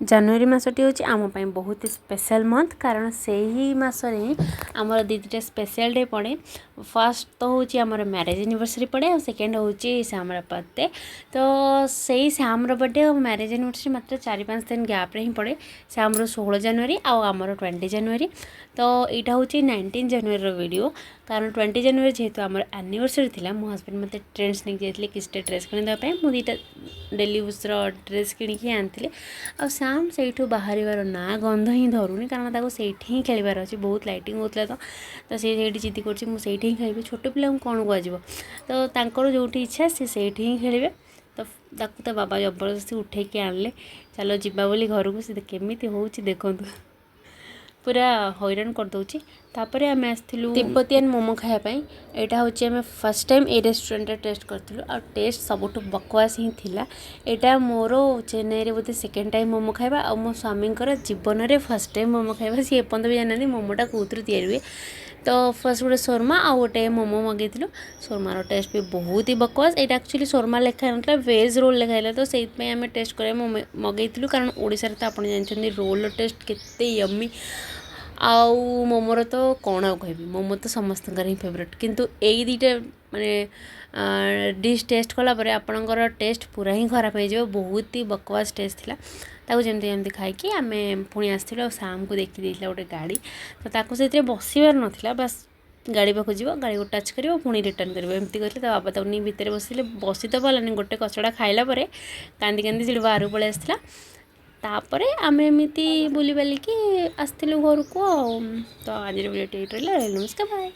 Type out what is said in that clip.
ଜାନୁଆରୀ ମାସଟି ହେଉଛି ଆମ ପାଇଁ ବହୁତ ସ୍ପେଶାଲ୍ ମନ୍ଥ, କାରଣ ସେହି ମାସରେ ହିଁ ଆମର ଦୁଇଟା ସ୍ପେଶାଲ୍ ଡେ ପଡ଼େ। ଫାର୍ଷ୍ଟ ତ ହେଉଛି ଆମର ମ୍ୟାରେଜ୍ ଆନିଭର୍ସରୀ ପଡ଼େ ଆଉ ସେକେଣ୍ଡ ହେଉଛି ଶ୍ୟାମର ବର୍ଥଡେ। ତ ସେଇ ଶ୍ୟାମର ବର୍ଥଡେ ଆଉ ମ୍ୟାରେଜ୍ ଆନିଭର୍ସରୀ ମାତ୍ର 4-5 ଦିନ ଗ୍ୟାପ୍ରେ ହିଁ ପଡ଼େ। ଶ୍ୟାମର 16 ଜାନୁଆରୀ ଆଉ ଆମର 20 ଜାନୁଆରୀ। ତ ଏଇଟା ହେଉଛି 19 ଜାନୁଆରୀର ଭିଡ଼ିଓ, କାରଣ 20 ଜାନୁଆରୀ ଯେହେତୁ ଆମର ଆନିଭର୍ସରୀ ଥିଲା, ମୋ ହଜବେଣ୍ଡ ମୋତେ ଟ୍ରେଣ୍ଡସ୍ ନେଇକି ଯାଇଥିଲେ କିଛିଟା ଡ୍ରେସ୍ କିଣିଦେବା ପାଇଁ। ମୁଁ ଦୁଇଟା ଡେଲି ୟୁଜ୍ର ଡ୍ରେସ୍ କିଣିକି ଆଣିଥିଲି। ଆଉ ଶ୍ୟାମ ସେଇଠୁ ବାହାରିବାର ନାଁ ଗନ୍ଧ ହିଁ ଧରୁନି, କାରଣ ତାକୁ ସେଇଠି ହିଁ ଖେଳିବାର ଅଛି। ବହୁତ ଲାଇଟିଂ ହେଉଥିଲା, ତ ସେ ସେଇଠି ଜିଦି କରୁଛି, ମୁଁ ସେଇଠି ହିଁ ଖେଳିବି। ଛୋଟ ପିଲାଙ୍କୁ କ'ଣ କୁହାଯିବ? ତ ତାଙ୍କର ଯେଉଁଠି ଇଚ୍ଛା ସେ ସେଇଠି ହିଁ ଖେଳିବେ। ତ ତାକୁ ତା ବାବା ଜବରଦସ୍ତି ଉଠେଇକି ଆଣିଲେ, ଚାଲ ଯିବା ବୋଲି ଘରକୁ। ସେ କେମିତି ହେଉଛି ଦେଖନ୍ତୁ, ପୁରା ହଇରାଣ କରିଦେଉଛି। ତାପରେ ଆମେ ଆସିଥିଲୁ ତିବ୍ବତିଆନ ମୋମୋ ଖାଇବା ପାଇଁ। ଏଇଟା ହେଉଛି ଆମେ ଫାର୍ଷ୍ଟ ଟାଇମ୍ ଏଇ ରେଷ୍ଟୁରାଣ୍ଟରେ ଟେଷ୍ଟ କରିଥିଲୁ ଆଉ ଟେଷ୍ଟ ସବୁଠୁ ବକବାସ ହିଁ ଥିଲା। ଏଇଟା ମୋର ଚେନ୍ନାଇରେ ବୋଧେ ସେକେଣ୍ଡ ଟାଇମ୍ ମୋମୋ ଖାଇବା ଆଉ ମୋ ସ୍ୱାମୀଙ୍କର ଜୀବନରେ ଫାର୍ଷ୍ଟ ଟାଇମ୍ ମୋମୋ ଖାଇବା। ସିଏ ଏପର୍ଯ୍ୟନ୍ତ ବି ଜାଣିନାହାନ୍ତି ମୋମୋଟା କେଉଁଥିରୁ ତିଆରି ହୁଏ। ତ ଫାର୍ଷ୍ଟ ଗୋଟେ ଶୋର୍ମା ଆଉ ଗୋଟେ ମୋମୋ ମଗେଇଥିଲୁ। ଶୋର୍ମାର ଟେଷ୍ଟ ବି ବହୁତ ହି ବକବାସ। ଏଇଟା ଆକ୍ଚୁଆଲି ଶୋର୍ମା ଲେଖା ହେଇନଥିଲା, ଭେଜ୍ ରୋଲ୍ ଲେଖା ହେଇଥିଲା। ତ ସେଇଥିପାଇଁ ଆମେ ଟେଷ୍ଟ କରିବା ମଗେଇଥିଲୁ, କାରଣ ଓଡ଼ିଶାରେ ତ ଆପଣ ଜାଣିଛନ୍ତି ରୋଲ୍ର ଟେଷ୍ଟ କେତେ ୟମି। ଆଉ ମୋମୋର ତ କ'ଣ ଆଉ କହିବି, ମୋମୋ ତ ସମସ୍ତଙ୍କର ହିଁ ଫେଭରେଟ୍। କିନ୍ତୁ ଏଇ ଦୁଇଟା ମାନେ ଡିସ୍ ଟେଷ୍ଟ କଲା ପରେ ଆପଣଙ୍କର ଟେଷ୍ଟ ପୁରା ହିଁ ଖରାପ ହେଇଯିବ। ବହୁତ ହି ବକବାସ ଟେଷ୍ଟ ଥିଲା। ତାକୁ ଯେମିତି ଯେମିତି ଖାଇକି ଆମେ ପୁଣି ଆସିଥିଲୁ। ଆଉ ସାମ୍କୁ ଦେଖିଦେଇଥିଲା ଗୋଟେ ଗାଡ଼ି, ତ ତାକୁ ସେଥିରେ ବସିବାର ନଥିଲା, ବାସ୍ ଗାଡ଼ି ପାଖକୁ ଯିବ, ଗାଡ଼ିକୁ ଟଚ୍ କରିବ, ପୁଣି ରିଟର୍ଣ୍ଣ କରିବ, ଏମିତି କରିଥିଲେ। ତା ବାବା ତାକୁ ନେଇ ଭିତରେ ବସିଲେ, ବସି ତ ପାରିଲାନି। ଗୋଟେ କଚଡ଼ା ଖାଇଲା ପରେ କାନ୍ଦି କାନ୍ଦି ସେଠି ବାହାରକୁ ପଳେଇ ଆସିଥିଲା। ତାପରେ ଆମେ ଏମିତି ବୁଲିବାଲିକି ଆସିଥିଲୁ ଘରକୁ। ଆଉ ତ ଆଜିର ଭିଡ଼ିଓଟି ଏଇଠି ରହିଲା। ନମସ୍କାର, ବାଏ।